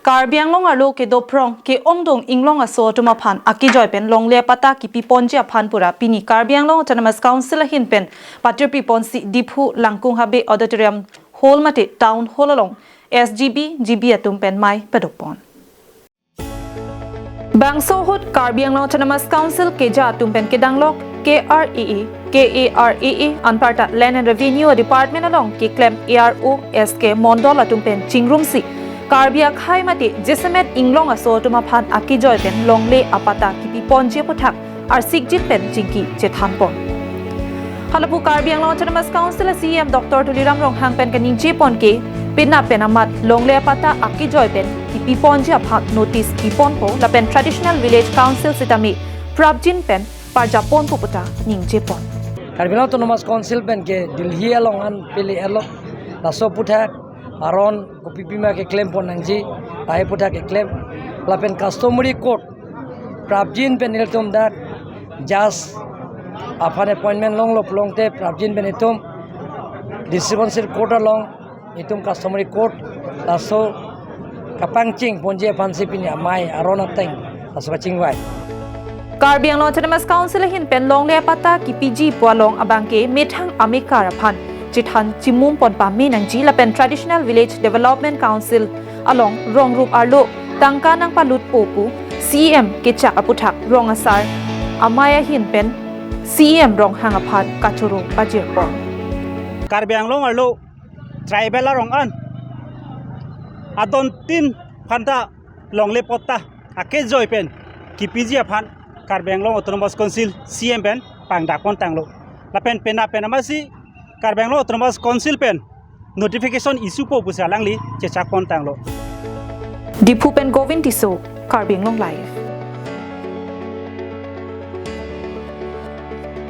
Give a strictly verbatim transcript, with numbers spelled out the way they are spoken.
Karbi Anglong arlo kedo phrong ke-ongdung inglong aso atum aphan akejoi pen longle apatta kipi ponji aphan pura pini Karbi Anglong Autonomous Council ahin pen patirpi ponsi Diphu Langkung Habe Auditorium Hall mate Town Hall along S G B, G B atum pen mei padok pon. Bangso ahut Karbi Anglong Autonomous Council keja atum pen kedanglok K R A A, K A R A A anparta Land and Revenue Department along keklem A R O S K Mondol atum pen chingrumsi Karbi akhei mate jasemet inglong aso atum aphan akejoi pen longle apatta kipi ponji aputhak arsikjit pen chingki chethan pon. Halapu Karbi Anglong Autonomous Council C E M Doctor Tuliram Ronghang pen kaningje pon ke penap pen amat longle apatta akejoi pen kipi ponji aphan notice pi ponpo lapen Traditional Village Council sitame prapjin pen parja ponpo puta ningje pon. Karbi Anglong Autonomous Council pen ke Delhi along an pele alok laso aputhak aron kopi pima keklem pon nangji, lahai aputhak keklem. Lapen customary court prapjin pen ilitum dak judge aphan appointment longlo pulote prapjin pen itum District Council Court along itum customary court laso kapangcheng ponji aphansi pini amei aron ateng laso kachingvai. Karbi Anglong Autonomous Council ahin pen longle apatta kipiji pu along abangke methang amekar aphan chethan chimum pon pame nangji lapen Traditional Village Development Council along rong rup arlo tangka nangpalutpo pu C E M kechak aputhak rong asar amei ahin pen C E M Ronghang aphan kachoro pajir pon. Karbi Anglong arlo tribal arong an adontin aphanta longle patta akejoi pen kipiji aphan Karbi Anglong Autonomous Council C E M pen pangdak pon tanglo. Lapen penap pen amatsi Karbi Anglong Autonomous Council pen notification issue po pusi alangli chechak pon tanglo. Diphu pen Govind Tisso, Karbi Anglong Live.